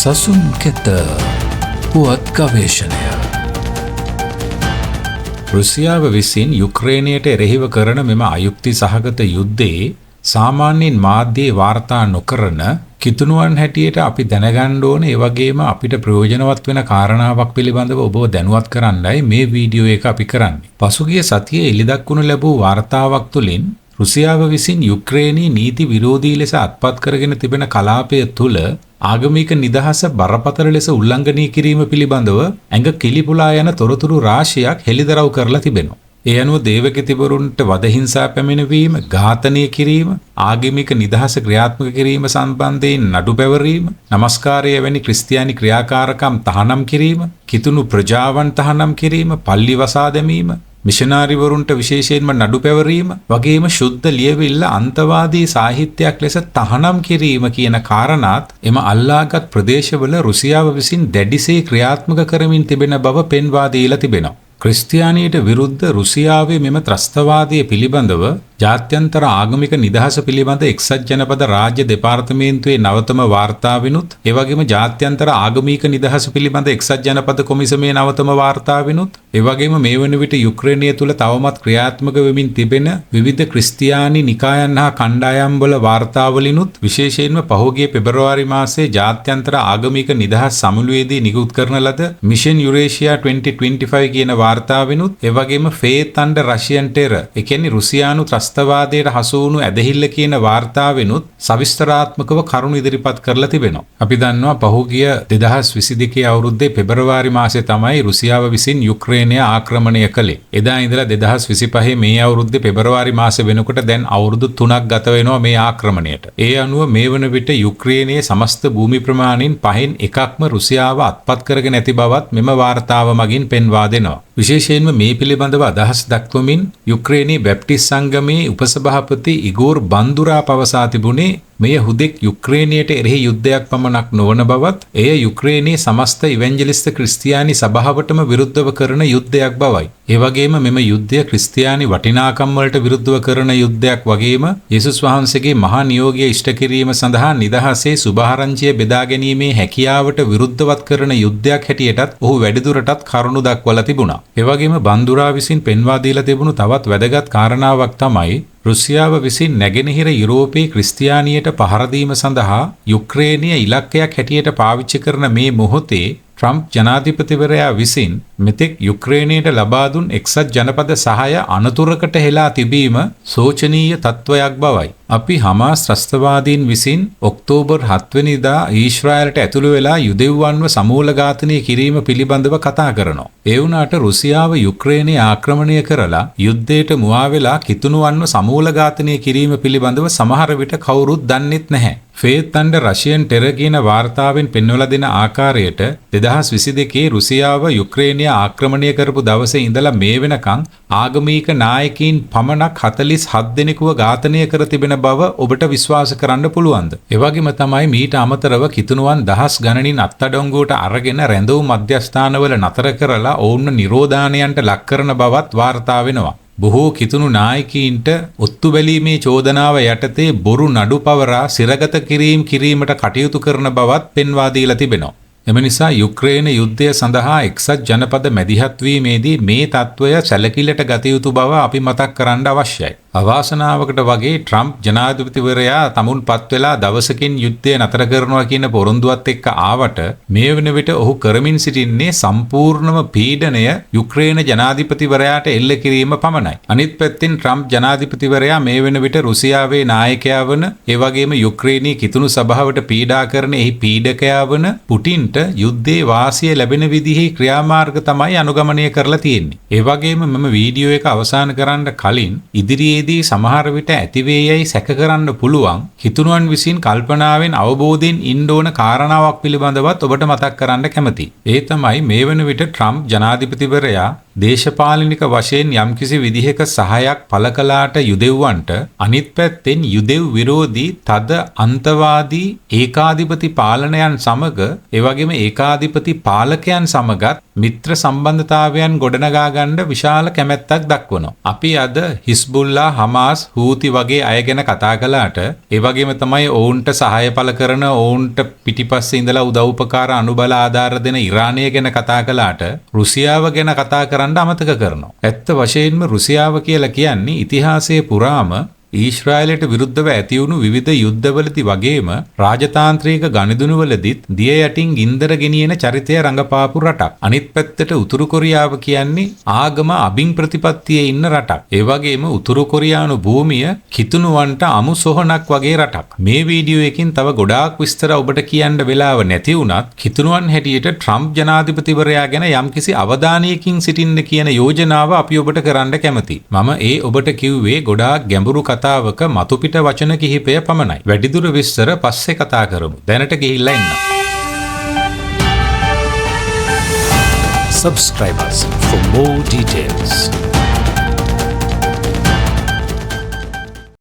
සසුන් කෙත පුවත් ගවේෂණය. රුසියාව විසින් යුක්‍රේනයට එරෙහිව කරන මෙම අයුක්ති සහගත යුද්ධයේ සාමාන්‍යයෙන් මාධ්‍යයේ වාර්තා නොකරන කිතුණුවන් හැටියට අපි දැනගන්න ඕන, ඒ වගේම අපිට ප්‍රයෝජනවත් වෙන කාරණාවක් පිළිබඳව ඔබව දැනුවත් කරන්නයි මේ වීඩියෝ එක අපි කරන්නේ. පසුගිය සතියේ එළිදක්වනු ලැබූ වාර්තාවක් තුළින් රුසියාව විසින් යුක්‍රේනයේ නීති විරෝධී ලෙස අත්පත් කරගෙන තිබෙන කලාපය තුළ ආගමික නිදහස බරපතල ලෙස උල්ලංඝනය කිරීම පිළිබඳව ඇඟ කිලිපුලා යන තොරතුරු රාශියක් හෙළිදරව් කරලා තිබෙනවා. ඒ අනුව දේවගැතිවරුන්ට වදහිංසා පැමිණවීම, ඝාතනය කිරීම, ආගමික නිදහස ක්‍රියාත්මක කිරීම සම්බන්ධයෙන් නඩු පැවරීම, නමස්කාරය වැනි ක්‍රිස්තියානි ක්‍රියාකාරකම් තහනම් කිරීම, කිතුණු ප්‍රජාවන් තහනම් කිරීම, පල්ලි වසා දැමීම, මිෂනාරිවරුන්ට විශේෂයෙන්ම නඩු පැවරීම වගේම ශුද්ධ ලියවිල්ල අන්තවාදී සාහිත්‍යයක් ලෙස තහනම් කිරීම කියන කාරණාත් එම අල්ලාගත් ප්‍රදේශවල රුසියාව විසින් දැඩිසේ ක්‍රියාත්මක කරමින් තිබෙන බව පෙන්වා දීලා තිබෙනවා. ක්‍රිස්තියානියට විරුද්ධ රුසියාවේ මෙම ත්‍රස්තවාදය පිළිබඳව ජාත්‍යන්තර ආගමික නිදහස පිළිබඳ එක්සත් ජනපද රාජ්‍ය දෙපාර්තමේන්තුවේ නවතම වාර්තාවෙනුත්, ඒ වගේම ජාත්‍යන්තර ආගමික නිදහස පිළිබඳ එක්සත් ජනපද කොමිසමේ නවතම වාර්තාවෙනුත්, ඒ වගේම මේ වන විට යුක්‍රේනය තුල තවමත් ක්‍රියාත්මක වෙමින් තිබෙන විවිධ ක්‍රිස්තියානි නිකායන් හා කණ්ඩායම් වල වාර්තාවලිනුත්, විශේෂයෙන්ම පහුගිය පෙබරවාරි මාසයේ ජාත්‍යන්තර ආගමික නිදහස් සමුළුවේදී නිකුත් කරන ලද මිෂන් යුරේෂියා 2025 කියන වාර්තාවෙනුත්, ඒ වගේම ෆේත් අන්ඩර් රෂියන් ටෙරර්, ඒ කියන්නේ රුසියානු ත්‍රස්තවාදයට හසු වුණු ඇදහිල්ල කියන වාර්තාවෙනුත් සවිස්තරාත්මකව කරුණු ඉදිරිපත් කරලා තිබෙනවා. අපි දන්නවා පහුගිය 2022 අවුරුද්දේ පෙබරවාරි මාසයේ තමයි රුසියාව විසින් යුක්‍රේනය ආක්‍රමණය කළේ. එදා ඉඳලා 2025 මේ අවුරුද්දේ පෙබරවාරි මාසෙ වෙනකොට දැන් අවුරුදු 3ක් ගත වෙනවා මේ ආක්‍රමණයට. ඒ අනුව මේ වන විට යුක්‍රේනයේ සමස්ත භූමි ප්‍රමාණයෙන් 5න් 1ක්ම රුසියාව අත්පත් කරගෙන ඇති බවත් මෙම වාර්තාව මගින් පෙන්වා දෙනවා. විශේෂයෙන්ම මේ පිළිබඳව අදහස් දක්වමින් යුක්‍රේනයේ බැප්ටිස්ට් සංගමේ උපසභාපති ඉගෝර් බන්දුරා පවසා තිබුණේ මෙය හුදෙක් යුක්‍රේනයට එරෙහි යුද්ධයක් පමණක් නොවන බවත්, එය යුක්‍රේනයේ සමස්ත ඉවැන්ජලිස්ත ක්‍රිස්තියානි සභාවටම විරුද්ධව කරන යුද්ධයක් බවයි. ඒ වගේම මෙම යුද්ධය ක්‍රිස්තියානි වටිනාකම් වලට විරුද්ධව කරන යුද්ධයක් වගේම යේසුස් වහන්සේගේ මහා නියෝගය ඉෂ්ට කිරීම සඳහා නිදහසේ සුභාරංචිය බෙදා ගැනීමේ හැකියාවට විරුද්ධවත් කරන යුද්ධයක් හැටියටත් ඔහු වැඩිදුරටත් කරුණු දක්වලා තිබුණා. ඒ වගේම බන්දුරා විසින් පෙන්වා දීලා තිබුණු තවත් වැදගත් කාරණාවක් තමයි රුසියාව විසින් නැගෙනහිර යුරෝපයේ ක්‍රිස්තියානියට පහර දීම සඳහා යුක්‍රේනය ඉලක්කයක් හැටියට පාවිච්චි කරන මේ මොහොතේ ට්‍රම්ප් ජනාධිපතිවරයා විසින් මෙතෙක් යුක්‍රේනයට ලබා දුන් එක්සත් ජනපද සහාය අනතුරකට හෙලා තිබීම සෝචනීය තත්ත්වයක් බවයි. අපි හමාස් ත්‍රස්තවාදීන් විසින් ඔක්තෝබර් 7 වෙනිදා ඊශ්‍රායලට ඇතුළු වෙලා යුදෙව්වන්ව සමූල ඝාතනය කිරීම පිළිබඳව කතා කරනවා. ඒ වුණාට රුසියාව යුක්‍රේනය ආක්‍රමණය කරලා යුද්ධයට මුවා වෙලා කිතුණුවන්ව සමූල ඝාතනය කිරීම පිළිබඳව සමහර විට කවුරුත් දන්නෙත් නැහැ. ෆේත් අන්ඩර් රෂියන් ටෙරර් කියන වාර්තාවෙන් පෙන්වලා දෙන ආකාරයට 2022 රුසියාව යුක්‍රේනය ආක්‍රමණය කරපු දවසේ ඉඳලා මේ වෙනකන් ආගමික නායකයින් පමණක් 47 දෙනෙකුව ඝාතනය කර තිබෙන බව ඔබට විශ්වාස කරන්න පුළුවන්ද? ඒ වගේම තමයි මීට අමතරව කිතුණුවන් දහස් ගණනින් අත්අඩංගුවට අරගෙන රැඳවුම් මධ්‍යස්ථානවල නතර කරලා ඔවුන්ව නිරෝධානයන්ට ලක් කරන බවත් වාර්තා වෙනවා. බොහෝ කිතුණු නායකයින්ට ඔත්තු බැලීමේ චෝදනාව යටතේ බොරු නඩු පවරා සිරගත කිරීම කිරීමට කටයුතු කරන බවත් පෙන්වා දීලා තිබෙනවා. එම නිසා යුක්‍රේන යුද්ධය සඳහා එක්සත් ජනපද මැදිහත් වීමේදී මේ තත්ත්වය සැලකිල්ලට ගත යුතු බව අපි මතක් කරන්න අවශ්‍යයි. අවාසනාවකට වගේ ට්‍රම්ප් ජනාධිපතිවරයා තමුන් පත් වෙලා දවසකින් යුද්ධය නතර කරනවා කියන පොරොන්දුවත් එක්ක ආවට මේ වන විට ඔහු කරමින් සිටින්නේ සම්පූර්ණම පීඩනය යුක්‍රේන ජනාධිපතිවරයාට එල්ල කිරීම පමණයි. අනිත් පැත්තෙන් ට්‍රම්ප් ජනාධිපතිවරයා මේ වන විට රුසියාවේ නායකයා වන, ඒ වගේම යුක්‍රේනයේ කිතුණු සභාවට පීඩා කරන එහි පීඩකයා වන පුටින්ට යුද්ධයේ වාසිය ලැබෙන විදිහේ ක්‍රියාමාර්ග තමයි අනුගමනය කරලා තියෙන්නේ. ඒ වගේම මම වීඩියෝ එක අවසන් කරන්න කලින් ඉදිරියේදී සමහර විට ඇතිවේ යයි සැක කරන්න පුළුවන් කිතුණුවන් විසින් කල්පනාවෙන් අවබෝධයෙන් ඉන්න ඕන කාරණාවක් පිළිබඳවත් ඔබට මතක් කරන්න කැමතියි. ඒ තමයි මේ වන විට ට්‍රම්ප් ජනාධිපතිවරයා දේශපාලනික වශයෙන් යම්කිසි විදිහක සහායක් පළ කළාට යුදෙව්වන්ට අනිත් පැත්තෙන් යුදෙව් විරෝධී තද අන්තවාදී ඒකාධිපති පාලනයන් සමග, ඒ වගේම ඒකාධිපති පාලකයන් සමගත් මිත්‍ර සම්බන්ධතාවයන් ගොඩනගා ගන්න විශාල කැමැත්තක් දක්වනවා. අපි අද හිස්බුල්ලා, හමාස්, හූති වගේ අය ගැන කතා කළාට, ඒ වගේම තමයි ඔවුන්ට සහාය පළ කරන, ඔවුන්ට පිටිපස්සේ ඉඳලා උදව් උපකාර අනුබල ආධාර දෙන ඉරානය ගැන කතා කළාට රුසියාව ගැන කතා කරන්න අමතක කරනවා. ඇත්ත වශයෙන්ම රුසියාව කියලා කියන්නේ ඉතිහාසයේ පුරාම ඊශ්‍රායලයට විරුද්ධව ඇති වුණු විවිධ යුද්ධවලදී වගේම රාජතාන්ත්‍රික ගනුදෙනුවලදීත් දිය යටින් ගින්දර ගෙනියන චරිතය රඟපාපු රටක්. අනිත් පැත්තට උතුරු කොරියාව කියන්නේ ආගම අබින් ප්‍රතිපත්තියේ ඉන්න රටක්. ඒ වගේම උතුරු කොරියානු භූමිය කිතුණුවන්ට අමු සොහනක් වගේ රටක්. මේ වීඩියෝ එකකින් තව ගොඩාක් විස්තර ඔබට කියන්න වෙලාව නැති වුණත් කිතුණුවන් හැටියට ට්‍රම්ප් ජනාධිපතිවරයා ගැන යම්කිසි අවධානයකින් සිටින්න කියන යෝජනාව අපි ඔබට කරන්න කැමතියි. මම ඒ ඔබට කිව්වේ ගොඩාක් ගැඹුරු කතා කතාවක මතුපිට වචන කිහිපය පමණයි. වැඩිදුර විස්තර පස්සේ කතා කරමු. දැනට ගිහිල්ලා එන්න. Subscribe us for more details.